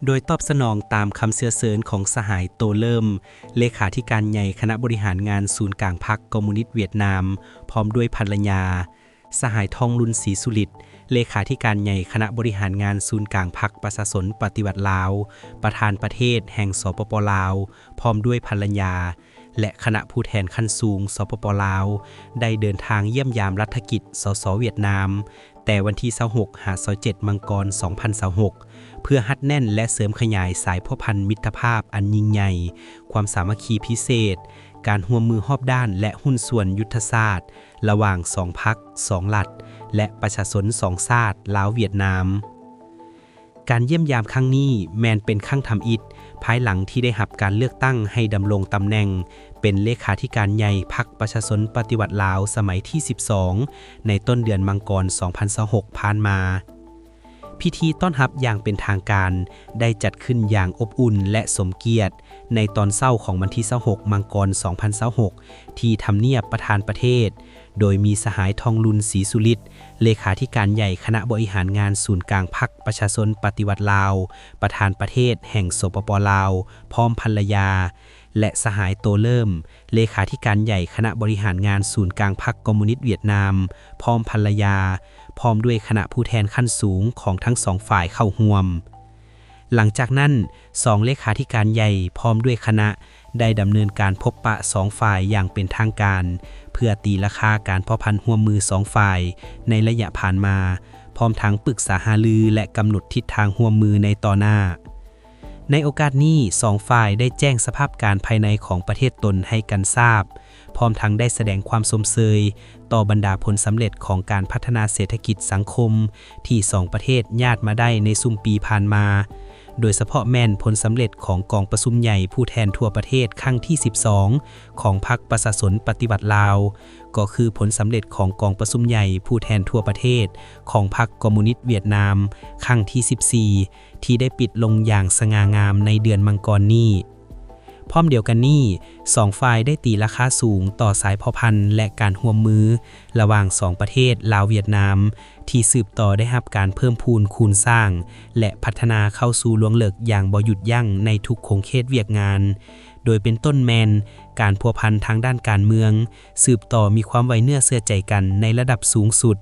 ໂດຍຕອບສະໜອງຕາມຄຳເຊື້ອເຊີນຂອງສະຫາຍ ໂຕ ເລີມ ເລຂາທິການໃຫຍ່ຄະນະບໍລິຫານງານສູນກາງພັກຄອມມູນິດຫວຽດນາມ ພ້ອມດ້ວຍພັນລະຍາ, ສະຫາຍ ທອງລຸນ ສີສຸລິດ ເລຂາທິການໃຫຍ່ຄະນະບໍລິຫານງານສູນກາງພັກປະຊາຊົນປະຕິວັດລາວ, ປະທານປະເທດແຫ່ງ ສປປ ລາວ ພ້ອມດ້ວຍພັນລະຍາ ແລະ ຄະນະຜູ້ແທນຂັ້ນສູງ ສປປ ລາວ ໄດ້ເດີນທາງຢ້ຽມຢາມລັດຖະກິດ ສສ ຫວຽດນາມ ແຕ່ວັນທີຊາວຫົກ ຫາ ຊາວເຈັດ ມັງກອນ ສອງພັນຊາວຫົກ ເພື່ອຮັດແໜ້ນ ແລະ ເສີມຂະຫຍາຍສາຍພົວພັນມິດຕະພາບອັນຍິ່ງໃຫຍ່, ຄວາມສາມັກຄີພິເສດ, ການຮ່ວມມືຮອບດ້ານ ແລະ ຫຸ້ນສ່ວນຍຸດທະສາດ ລະຫວ່າງສອງພັກ, ສອງລັດ ແລະ ປະຊາຊົນສອງຊາດ ລາວ-ຫວຽດນາມ. ການຢ້ຽມຢາມຄັ້ງນີ້ແມ່ນເປັນຄັ້ງທຳອິດ ພາຍຫຼັງທີ່ໄດ້ຮັບການເລືອກຕັ້ງໃຫ້ດຳລົງຕຳແໜ່ງເປັນເລຂາທິການໃຫຍ່ພັກປະຊາຊົນປະຕິວັດລາວສະໄໝທີສິບສອງ ໃນຕົ້ນເດືອນມັງກອນ ສອງພັນຊາວຫົກ ຜ່ານມາ. ພິທີຕ້ອນຮັບຢ່າງເປັນທາງການໄດ້ຈັດຂຶ້ນຢ່າງອົບອຸ່ນ ແລະ ສົມກຽດ ໃນຕອນເຊົ້າຂອງວັນທີຊາວຫົກ ມັງກອນ ສອງພັນຊາວຫົກ ທີ່ທຳນຽບປະທານປະເທດ, ໂດຍມີສະຫາຍ ທອງລຸນ ສີສຸລິດ ເລຂາທິການໃຫຍ່ຄະນະບໍລິຫານງານສູນກາງພັກປະຊາຊົນປະຕິວັດລາວ, ປະທານປະເທດແຫ່ງ ສປປ ລາວ ພ້ອມພັນລະຍາ ແລະ ສະຫາຍ ໂຕ ເລີມ ເລຂາທິການໃຫຍ່ຄະນະບໍລິຫານງານສູນກາງພັກຄອມມູນິດຫວຽດນາມ ພ້ອມພັນລະຍາ, ພ້ອມດ້ວຍຄະນະຜູ້ແທນຂັ້ນສູງຂອງທັງສອງຝ່າຍເຂົ້າຮ່ວມ. ຫຼັງຈາກນັ້ນ, ສອງເລຂາທິການໃຫຍ່ພ້ອມດ້ວຍຄະນະ ໄດ້ດຳເນີນການພົບປະສອງຝ່າຍຢ່າງເປັນທາງການ ເພື່ອຕີລາຄາການພົວພັນຮ່ວມມືສອງຝ່າຍໃນໄລຍະຜ່ານມາ, ພ້ອມທັງປຶກສາຫາລື ແລະ ກຳນົດທິດທາງຮ່ວມມືໃນຕໍ່ໜ້າ. ໃນໂອກາດນີ້, ສອງຝ່າຍໄດ້ແຈ້ງສະພາບການພາຍໃນຂອງປະເທດຕົນໃຫ້ກັນຊາບ, ພ້ອມທັງໄດ້ສະແດງຄວາມຊົມເຊີຍຕໍ່ບັນດາຜົນສຳເລັດຂອງການພັດທະນາເສດຖະກິດສັງຄົມທີ່ສອງປະເທດຍາດມາໄດ້ໃນຊຸມປີຜ່ານມາ, ໂດຍສະເພາະແມ່ນຜົນສຳເລັດຂອງກອງປະຊຸມໃຫຍ່ຜູ້ແທນທົ່ວປະເທດຄັ້ງທີສິບສອງ ຂອງພັກປະຊາຊົນປະຕິວັດລາວ, ກໍຄືຜົນສຳເລັດຂອງກອງປະຊຸມໃຫຍ່ຜູ້ແທນທົ່ວປະເທດຂອງພັກຄອມມູນິດຫວຽດນາມຄັ້ງທີສິບສີ່ ທີ່ໄດ້ປິດລົງຢ່າງສະຫງ່າງາມໃນເດືອນມັງກອນນີ້. ພ້ອມດຽວກັນນີ້, ສອງຝ່າຍໄດ້ຕີລາຄາສູງຕໍ່ສາຍພົວພັນ ແລະ ການຮ່ວມມືລະຫວ່າງສອງປະເທດລາວ-ຫວຽດນາມ ທີ່ສືບຕໍ່ໄດ້ຮັບການເພີ່ມພູນຄູນສ້າງ ແລະ ພັດທະນາເຂົ້າສູ່ລວງເລິກຢ່າງບໍ່ຢຸດຢັ້ງໃນທຸກຂົງເຂດວຽກງານ, ໂດຍເປັນຕົ້ນແມ່ນການພົວພັນທາງດ້ານການເມືອງ, ສືບຕໍ່ມີຄວາມໄວ້ເນື້ອເຊື່ອໃຈກັນໃນລະດັບສູງສຸດ,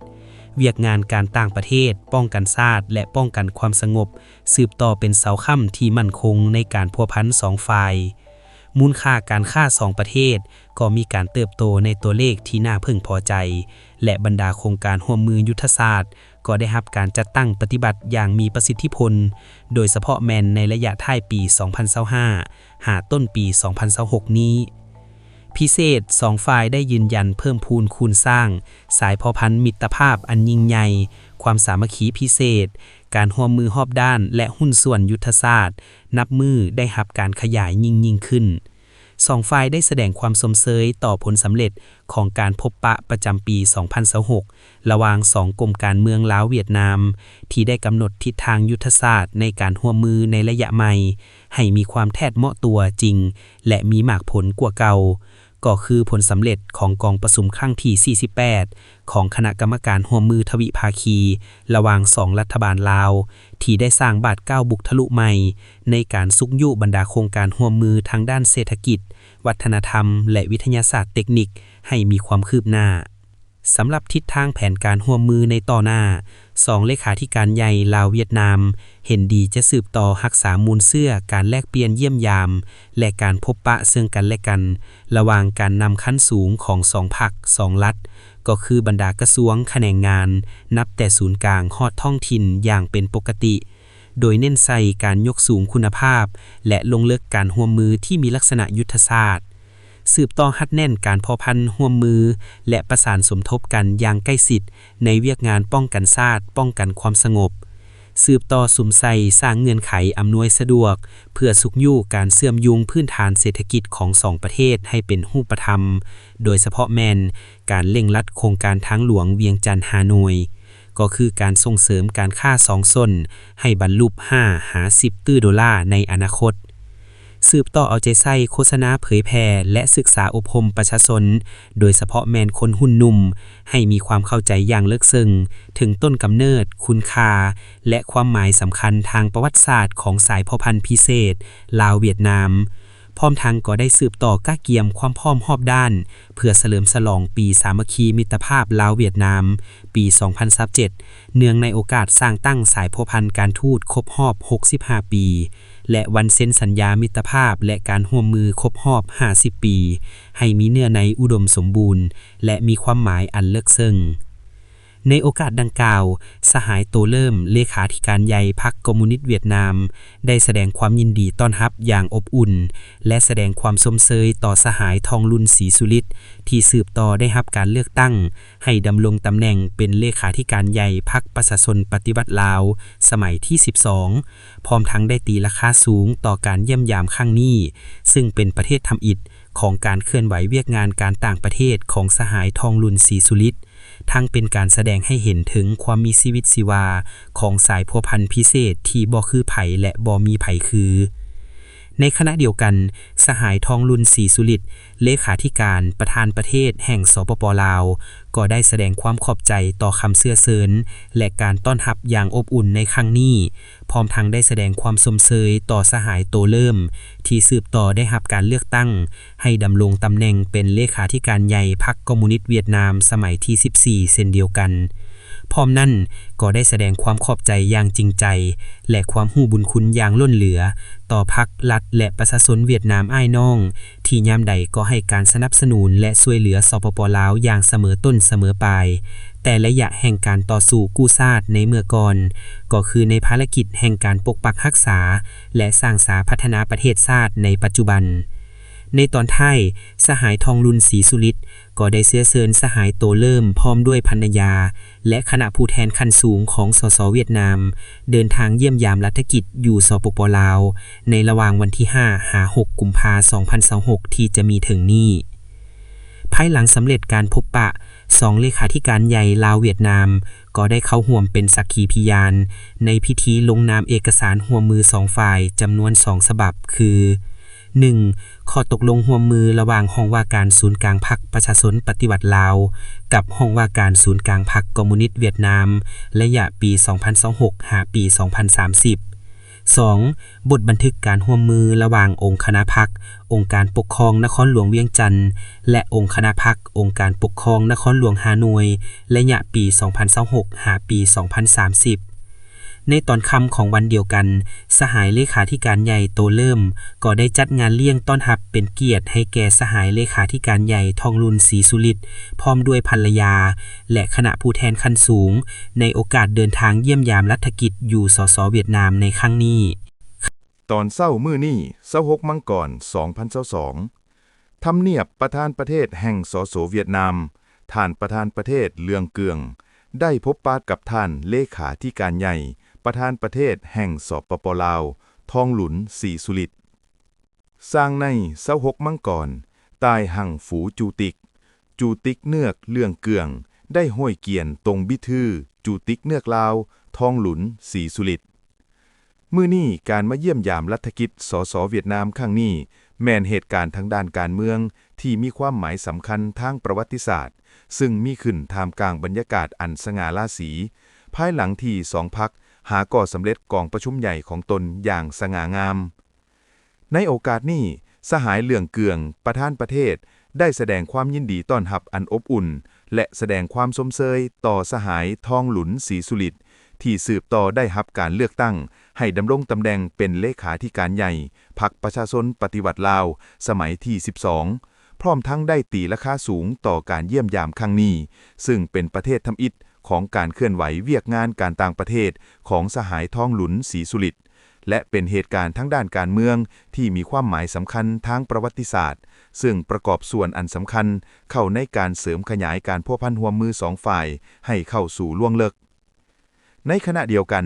ວຽກງານການຕ່າງປະເທດ, ປ້ອງກັນຊາດ ແລະ ປ້ອງກັນຄວາມສະຫງົບ ສືບຕໍ່ເປັນເສົາຄ້ຳທີ່ໝັ້ນຄົງໃນການພົວພັນສອງຝ່າຍ. ມູນຄ່າການຄ້າສອງປະເທດກໍມີການເຕີບໂຕໃນຕົວເລກທີ່ໜ້າເພິ່ງພໍໃຈ ແລະ ບັນດາໂຄງການຮ່ວມມືຍຸດທະສາດກໍໄດ້ຮັບການຈັດຕັ້ງປະຕິບັດຢ່າງມີປະສິດທິຜົນ, ໂດຍສະເພາະແມ່ນໃນໄລຍະທ້າຍປີສອງພັນຊາວຫ້າ ຫາຕົ້ນປີສອງພັນຊາວຫົກນີ້. ພິເສດ, ສອງຝ່າຍໄດ້ຢືນຢັນເພີ່ມພູນຄູນສ້າງສາຍພົວພັນມິດຕະພາບອັນຍິ່ງໃຫຍ່, ຄວາມສາມັກຄີພິເສດ, ການຮ່ວມມືຮອບດ້ານ ແລະ ຫຸ້ນສ່ວນຍຸດທະສາດ ນັບມື້ໄດ້ຮັບການຂະຫຍາຍຍິ່ງໆຂຶ້ນ. ສອງຝ່າຍໄດ້ສະແດງຄວາມຊົມເຊີຍຕໍ່ຜົນສຳເລັດຂອງການພົບປະປະຈຳປີສອງພັນຊາວຫົກ ລະຫວ່າງສອງກົມການເມືອງລາວ-ຫວຽດນາມ ທີ່ໄດ້ກຳນົດທິດທາງຍຸດທະສາດໃນການຮ່ວມມືໃນໄລຍະໃໝ່ ໃຫ້ມີຄວາມແທດເໝາະຕົວຈິງ ແລະ ມີໝາກຜົນກວ່າເກົ່າ, ກໍຄືຜົນສຳເລັດຂອງກອງປະຊຸມຄັ້ງທີສີ່ສິບແປດ ຂອງຄະນະກຳມະການຮ່ວມມືທະວິພາຄີ ລະຫວ່າງສອງລັດຖະບານລາວ ທີ່ໄດ້ສ້າງບາດກ້າວບຸກທະລຸໃໝ່ ໃນການຊຸກຍູ້ບັນດາໂຄງການຮ່ວມມືທາງດ້ານເສດຖະກິດ, ວັດທະນະທຳ ແລະ ວິທະຍາສາດເຕັກນິກ ໃຫ້ມີຄວາມຄືບໜ້າ. ສຳລັບທິດທາງແຜນການຮ່ວມມືໃນຕໍ່ໜ້າ, ສອງເລຂາທິການໃຫຍ່ລາວ-ຫວຽດນາມ ເຫັນດີຈະສືບຕໍ່ຮັກສາມູນເຊື້ອການແລກປ່ຽນຢ້ຽມຢາມ ແລະ ການພົບປະເຊິ່ງກັນແລະກັນ ລະຫວ່າງການນຳຂັ້ນສູງຂອງສອງພັກ, ສອງລັດ, ກໍຄືບັນດາກະຊວງ, ຂະແໜງງານ, ນັບແຕ່ສູນກາງຮອດທ້ອງຖິ່ນຢ່າງເປັນປົກກະຕິ, ໂດຍເນັ້ນໃສ່ການຍົກສູງຄຸນນະພາບ ແລະ ລົງເລິກການຮ່ວມມືທີ່ມີລັກສະນະຍຸດທະສາດ. ສືບຕໍ່ຮັດແໜ້ນການພົວພັນຮ່ວມມື ແລະ ປະສານສົມທົບກັນຢ່າງໃກ້ຊິດໃນວຽກງານປ້ອງກັນຊາດ, ປ້ອງກັນຄວາມສະຫງົບ. ສືບຕໍ່ສຸມໃສ່ສ້າງເງື່ອນໄຂອຳນວຍສະດວກ ເພື່ອຊຸກຍູ້ການເຊື່ອມໂຍງພື້ນຖານເສດຖະກິດຂອງສອງປະເທດໃຫ້ເປັນຮູບປະທຳ, ໂດຍສະເພາະແມ່ນການເລັ່ງລັດໂຄງການທາງຫຼວງວຽງຈັນ-ຮ່າໂນຍ, ກໍຄືການສົ່ງເສີມການຄ້າສອງຊົນໃຫ້ບັນລຸຫ້າຫາສິບຕື້ໂດລາໃນອະນາຄົດ. ສືບຕໍ່ເອົາໃຈໃສ່ໂຄສະນາເຜີຍແຜ່ ແລະ ສຶກສາອົບຮົມປະຊາຊົນ, ໂດຍສະເພາະແມ່ນຄົນຮຸ່ນໜຸ່ມ, ໃຫ້ມີຄວາມເຂົ້າໃຈຢ່າງເລິກເຊິ່ງເຖິງຕົ້ນກຳເນີດ, ຄຸນຄ່າ ແລະ ຄວາມໝາຍສຳຄັນທາງປະຫວັດສາດຂອງສາຍພົວພັນພິເສດລາວ-ຫວຽດນາມ. ພ້ອມທັງກໍໄດ້ສືບຕໍ່ກະກຽມຄວາມພ້ອມຮອບດ້ານ ເພື່ອສະເຫຼີມສະຫຼອງປີສາມັກຄີມິດຕະພາບລາວ-ຫວຽດນາມ ປີສອງພັນຊາວເຈັດ ເນື່ອງໃນໂອກາດສ້າງຕັ້ງສາຍພົວພັນການທູດຄົບຮອບຫົກສິບຫ້າປີ ແລະ ວັນເຊັນສັນຍາມິດຕະພາບ ແລະ ການຮ່ວມມືຄົບຮອບຫ້າສິບປີ ໃຫ້ມີເນື້ອໃນອຸດົມສົມບູນ ແລະ ມີຄວາມໝາຍອັນເລິກເຊິ່ງ. ໃນໂອກາດດັ່ງກ່າວ, ສະຫາຍ ໂຕເລີມ ເລຂາທິການໃຫຍ່ພັກຄອມມູນິດຫວຽດນາມ ໄດ້ສະແດງຄວາມຍິນດີຕ້ອນຮັບຢ່າງອົບອຸ່ນ ແລະ ສະແດງຄວາມຊົມເຊີຍຕໍ່ສະຫາຍ ທອງລຸນ ສີສຸລິດ ທີ່ສືບຕໍ່ໄດ້ຮັບການເລືອກຕັ້ງໃຫ້ດຳລົງຕຳແໜ່ງເປັນເລຂາທິການໃຫຍ່ພັກປະຊາຊົນປະຕິວັດລາວ ສະໄໝທີສິບສອງ ພ້ອມທັງໄດ້ຕີລາຄາສູງຕໍ່ການຢ້ຽມຢາມຄັ້ງນີ້, ຊຶ່ງເປັນປະເທດທຳອິດຂອງການເຄື່ອນໄຫວວຽກງານການຕ່າງປະເທດຂອງສະຫາຍ ທອງລຸນ ສີສຸລິດ, ທັງເປັນການສະແດງໃຫ້ເຫັນເຖິງຄວາມມີຊີວິດຊີວາຂອງສາຍພົວພັນພິເສດທີ່ບໍ່ຄືໃຜ ແລະ ບໍ່ມີໃຜຄື. ໃນຂະນະດຽວກັນ, ສະຫາຍ ທອງລຸນ ສີສຸລິດ ເລຂາທິການປະທານປະເທດແຫ່ງ ສປປ ລາວ ກໍໄດ້ສະແດງຄວາມຂອບໃຈຕໍ່ຄຳເຊື້ອເຊີນ ແລະ ການຕ້ອນຮັບຢ່າງອົບອຸ່ນໃນຄັ້ງນີ້, ພ້ອມທັງໄດ້ສະແດງຄວາມຊົມເຊີຍຕໍ່ສະຫາຍ ໂຕເລີມ ທີ່ສືບຕໍ່ໄດ້ຮັບການເລືອກຕັ້ງໃຫ້ດຳລົງຕຳແໜ່ງເປັນເລຂາທິການໃຫຍ່ພັກຄອມມູນິດຫວຽດນາມ ສະໄໝທີສິບສີ່ ເຊັ່ນດຽວກັນ. ພ້ອມນັ້ນ, ກໍໄດ້ສະແດງຄວາມຂອບໃຈຢ່າງຈິງໃຈ ແລະ ຄວາມຮູ້ບຸນຄຸນຢ່າງລົ້ນເຫຼືອ ຕໍ່ພັກ, ລັດ ແລະ ປະຊາຊົນຫວຽດນາມອ້າຍນ້ອງ ທີ່ຍາມໃດກໍໃຫ້ການສະໜັບສະໜູນ ແລະ ຊ່ວຍເຫຼືອ ສປປ ລາວ ຢ່າງສະເໝີຕົ້ນສະເໝີປາຍ, ແຕ່ໄລຍະແຫ່ງການຕໍ່ສູ້ກູ້ຊາດໃນເມື່ອກ່ອນ, ກໍຄືໃນພາລະກິດແຫ່ງການປົກປັກຮັກສາ ແລະ ສ້າງສາພັດທະນາປະເທດຊາດໃນປັດຈຸບັນ. ໃນຕອນທ້າຍ, ສະຫາຍ ທອງລຸນ ສີສຸລິດ ກໍໄດ້ເຊື້ອເຊີນສະຫາຍ ໂຕເລີມ ພ້ອມດ້ວຍພັນລະຍາ ແລະ ຄະນະຜູ້ແທນຂັ້ນສູງຂອງ ສສ ຫວຽດນາມ ເດີນທາງຢ້ຽມຢາມລັດຖະກິດຢູ່ ສປປ ລາວ ໃນລະຫວ່າງວັນທີຫ້າ ຫາ ຫົກ ກຸມພາ ສອງພັນຊາວຫົກ ທີ່ຈະມີເຖິງນີ້. ພາຍຫຼັງສຳເລັດການພົບປະ, ສອງເລຂາທິການໃຫຍ່ລາວ-ຫວຽດນາມ ກໍໄດ້ເຂົ້າຮ່ວມເປັນສັກຂີພິຍານໃນພິທີລົງນາມເອກະສານຮ່ວມມືສອງຝ່າຍຈຳນວນສອງສະບັບ ຄື ໜຶ່ງ ຂໍ້ຕົກລົງຮ່ວມມືລະຫວ່າງຫ້ອງວ່າການສູນກາງພັກປະຊາຊົນປະຕິວັດລາວ ກັບຫ້ອງວ່າການສູນກາງພັກຄອມມູນິດຫວຽດນາມ ໄລຍະປີສອງພັນຊາວຫົກ ຫາ ປີສອງພັນສາມສິບ. ສອງ ບົດບັນທຶກການຮ່ວມມືລະຫວ່າງອົງຄະນະພັກ ອົງການປົກຄອງນະຄອນຫຼວງວຽງຈັນ ແລະ ອົງຄະນະພັກ ອົງການປົກຄອງນະຄອນຫຼວງຮ່າໂນ້ຍ ໄລຍະປີສອງພັນຊາວຫົກ ຫາ ປີສອງພັນສາມສິບ. ໃນຕອນຄ່ຳຂອງວັນດຽວກັນ, ສະຫາຍເລຂາທິການໃຫຍ່ ໂຕເລີມ ກໍໄດ້ຈັດງານລ້ຽງຕ້ອນຮັບເປັນກຽດໃຫ້ແກ່ສະຫາຍເລຂາທິການໃຫຍ່ ທອງລຸນ ສີສຸລິດ ພ້ອມດ້ວຍພັນລະຍາ ແລະ ຄະນະຜູ້ແທນຂັ້ນສູງ ໃນໂອກາດເດີນທາງຢ້ຽມຢາມລັດຖະກິດຢູ່ ສສ ຫວຽດນາມ ໃນຄັ້ງນີ້. ຕອນເຊົ້າມື້ນີ້ ຊາວຫົກ ມັງກອນ ສອງພັນຊາວສອງ, ທຳນຽບປະທານປະເທດແຫ່ງ ສສ ຫວຽດນາມ, ທ່ານປະທານປະເທດ ເຫຼືອງ ເກືອງ ໄດ້ພົບປະກັບທ່ານເລຂາທິການໃຫຍ່ປະທານປະເທດແຫ່ງ ສປປ ລາວ ທອງລຸນ ສີສຸລິດ. ຊາງໃນ ຊາວຫົກ ມັງກອນ ຕາຍ ຫາງ ຟູ ຈູຕິກ, ຈູຕິກເໜືອກ ເຫຼືອງ ເກືອງ ໄດ້ໂຫຍກຽນ ຕົງ ບິດ ທື ຈູຕິກເໜືອກລາວ ທອງລຸນ ສີສຸລິດ. ມື້ນີ້ການມາຢ້ຽມຢາມລັດຖະກິດ ສສ ຫວຽດນາມ ຄັ້ງນີ້ ແມ່ນເຫດການທາງດ້ານການເມືອງທີ່ມີຄວາມໝາຍສຳຄັນທາງປະຫວັດຕິສາດ, ຊຶ່ງມີຂຶ້ນທ່າມກາງບັນຍາກາດອັນສະຫງ່າລາສີ, ພາຍຫຼັງທີ່ສອງພັກຫາກໍ່ສຳເລັດກອງປະຊຸມໃຫຍ່ຂອງຕົນຢ່າງສະຫງ່າງາມ. ໃນໂອກາດນີ້, ສະຫາຍ ເຫຼືອງ ເກືອງ ປະທານປະເທດ ໄດ້ສະແດງຄວາມຍິນດີຕ້ອນຮັບອັນອົບອຸ່ນ ແລະ ສະແດງຄວາມຊົມເຊີຍຕໍ່ສະຫາຍ ທອງລຸນ ສີສຸລິດ ທີ່ສືບຕໍ່ໄດ້ຮັບການເລືອກຕັ້ງໃຫ້ດຳລົງຕຳແໜ່ງເປັນເລຂາທິການໃຫຍ່ພັກປະຊາຊົນປະຕິວັດລາວ ສະໄໝທີສິບສອງ, ພ້ອມທັງໄດ້ຕີລາຄາສູງຕໍ່ການຢ້ຽມຢາມຄັ້ງນີ້, ຊຶ່ງເປັນປະເທດທຳອິດຂອງການເຄື່ອນໄຫວວຽກງານການຕ່າງປະເທດຂອງສະຫາຍ ທອງລຸນ ສີສຸລິດ ແລະ ເປັນເຫດການທາງດ້ານການເມືອງທີ່ມີຄວາມໝາຍສຳຄັນທາງປະຫວັດຕິສາດ, ຊຶ່ງປະກອບສ່ວນອັນສຳຄັນເຂົ້າໃນການເສີມຂະຫຍາຍການພົວພັນຮ່ວມມືສອງຝ່າຍໃຫ້ເຂົ້າສູ່ລວງເລິກ. ໃນຂະນະດຽວກັນ,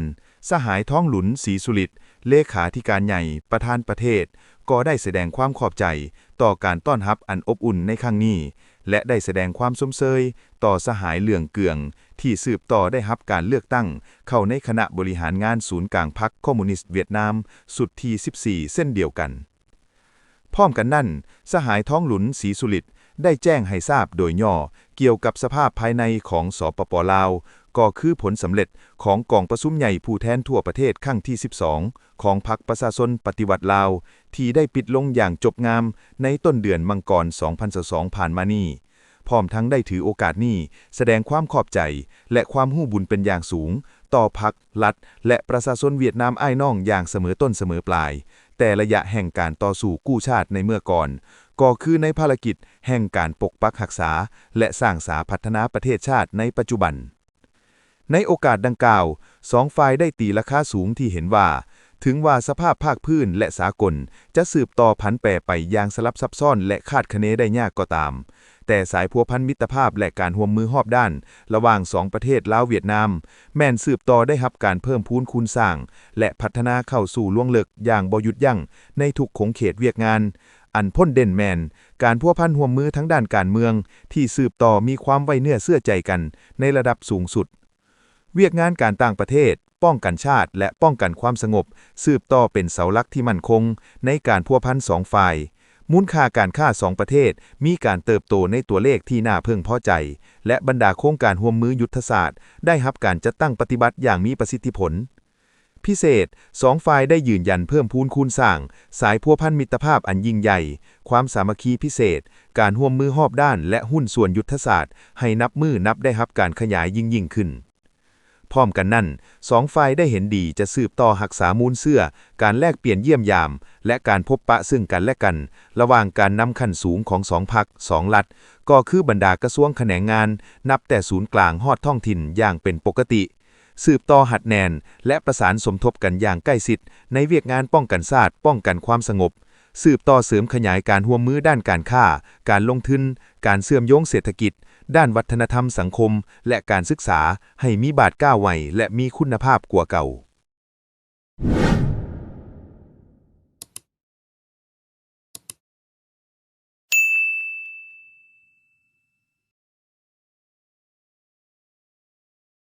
ສະຫາຍ ທອງລຸນ ສີສຸລິດ ເລຂາທິການໃຫຍ່ປະທານປະເທດ ກໍໄດ້ສະແດງຄວາມຂອບໃຈຕໍ່ການຕ້ອນຮັບອັນອົບອຸ່ນໃນຄັ້ງນີ້ ແລະ ໄດ້ສະແດງຄວາມຊົມເຊີຍຕໍ່ສະຫາຍ ເຫຼືອງ ເກືອງ ທີ່ສືບຕໍ່ໄດ້ຮັບການເລືອກຕັ້ງເຂົ້າໃນຄະນະບໍລິຫານງານສູນກາງພັກຄອມມູນິດຫວຽດນາມຊຸດທີສິບສີ່ ເຊັ່ນດຽວກັນ. ພ້ອມກັນນັ້ນ, ສະຫາຍ ທອງລຸນ ສີສຸລິດ ໄດ້ແຈ້ງໃຫ້ຊາບໂດຍຫຍໍ້ກ່ຽວກັບສະພາບພາຍໃນຂອງ ສປປ ລາວ, ກໍຄືຜົນສຳເລັດຂອງກອງປະຊຸມໃຫຍ່ຜູ້ແທນທົ່ວປະເທດຄັ້ງທີສິບສອງ ຂອງພັກປະຊາຊົນປະຕິວັດລາວ ທີ່ໄດ້ປິດລົງຢ່າງຈົບງາມໃນຕົ້ນເດືອນມັງກອນ ສອງພັນຊາວສອງ ຜ່ານມານີ້. ພ້ອມທັງໄດ້ຖືໂອກາດນີ້ສະແດງຄວາມຂອບໃຈ ແລະ ຄວາມຮູ້ບຸນເປັນຢ່າງສູງຕໍ່ພັກ, ລັດ ແລະ ປະຊາຊົນຫວຽດນາມອ້າຍນ້ອງຢ່າງສະເໝີຕົ້ນສະເໝີປາຍ, ແຕ່ໄລຍະແຫ່ງການຕໍ່ສູ້ກູ້ຊາດໃນເມື່ອກ່ອນ, ກໍຄືໃນພາລະກິດແຫ່ງການປົກປັກຮັກສາ ແລະ ສ້າງສາພັດທະນາປະເທດຊາດໃນປັດຈຸບັນ. ໃນໂອກາດດັ່ງກ່າວ, ສອງຝ່າຍໄດ້ຕີລາຄາສູງທີ່ເຫັນວ່າ ເຖິງວ່າສະພາບພາກພື້ນ ແລະ ສາກົນຈະສືບຕໍ່ຜັນແປໄປຢ່າງສະຫຼັບຊັບຊ້ອນ ແລະ ຄາດຄະເນໄດ້ຍາກກໍຕາມ, ແຕ່ສາຍພົວພັນມິດຕະພາບ ແລະ ການຮ່ວມມືຮອບດ້ານລະຫວ່າງສອງປະເທດລາວ-ຫວຽດນາມ ແມ່ນສືບຕໍ່ໄດ້ຮັບການເພີ່ມພູນຄູນສ້າງ ແລະ ພັດທະນາເຂົ້າສູ່ລວງເລິກຢ່າງບໍ່ຢຸດຢັ້ງໃນທຸກຂົງເຂດວຽກງານ. ອັນພົ້ນເດັ່ນແມ່ນການພົວພັນຮ່ວມມືທາງດ້ານການເມືອງທີ່ສືບຕໍ່ມີຄວາມໄວ້ເນື້ອເຊື່ອໃຈກັນໃນລະດັບສູງສຸດ. ວຽກງານການຕ່າງປະເທດ, ປ້ອງກັນຊາດ ແລະ ປ້ອງກັນຄວາມສະຫງົບ ສືບຕໍ່ເປັນເສົາຫຼັກທີ່ໝັ້ນຄົງໃນການພົວພັນສອງຝ່າຍ. ມູນຄ່າການຄ້າສອງປະເທດມີການເຕີບໂຕໃນຕົວເລກທີ່ໜ້າເພິ່ງພໍໃຈ ແລະ ບັນດາໂຄງການຮ່ວມມືຍຸດທະສາດໄດ້ຮັບການຈັດຕັ້ງປະຕິບັດຢ່າງມີປະສິດທິຜົນ. ພິເສດ, ສອງຝ່າຍໄດ້ຢືນຢັນເພີ່ມພູນຄູນສ້າງສາຍພົວພັນມິດຕະພາບອັນຍິ່ງໃຫຍ່, ຄວາມສາມັກຄີພິເສດ, ການຮ່ວມມືຮອບດ້ານ ແລະ ຫຸ້ນສ່ວນຍຸດທະສາດໃຫ້ນັບມື້ນັບໄດ້ຮັບການຂະຫຍາຍຍິ່ງໆຂຶ້ນ. ພ້ອມກັນນັ້ນ, ສອງຝ່າຍໄດ້ເຫັນດີຈະສືບຕໍ່ຮັກສາມູນເຊື້ອການແລກປ່ຽນຢ້ຽມຢາມ ແລະ ການພົບປະເຊິ່ງກັນ ແລະ ກັນ ລະຫວ່າງການນຳຂັ້ນສູງຂອງສອງພັກ, ສອງລັດ, ກໍຄືບັນດາກະຊວງຂະແໜງງານ, ນັບແຕ່ສູນກາງຮອດທ້ອງຖິ່ນຢ່າງເປັນປົກກະຕິ. ສືບຕໍ່ຮັດແໜ້ນ ແລະ ປະສານສົມທົບກັນຢ່າງໃກ້ຊິດໃນວຽກງານປ້ອງກັນຊາດ, ປ້ອງກັນຄວາມສະຫງົບ, ສືບຕໍ່ເສີມຂະຫຍາຍການຮ່ວມມືດ້ານການຄ້າ, ການລົງທຶນ, ການເຊື່ອມໂຍງເສດຖະກິດ, ດ້ານວັດທະນະທຳສັງຄົມ ແລະ ການສຶກສາ ໃຫ້ມີບາດກ້າວໄວ ແລະ ມີຄຸນນະພາບກວ່າເກົ່າ.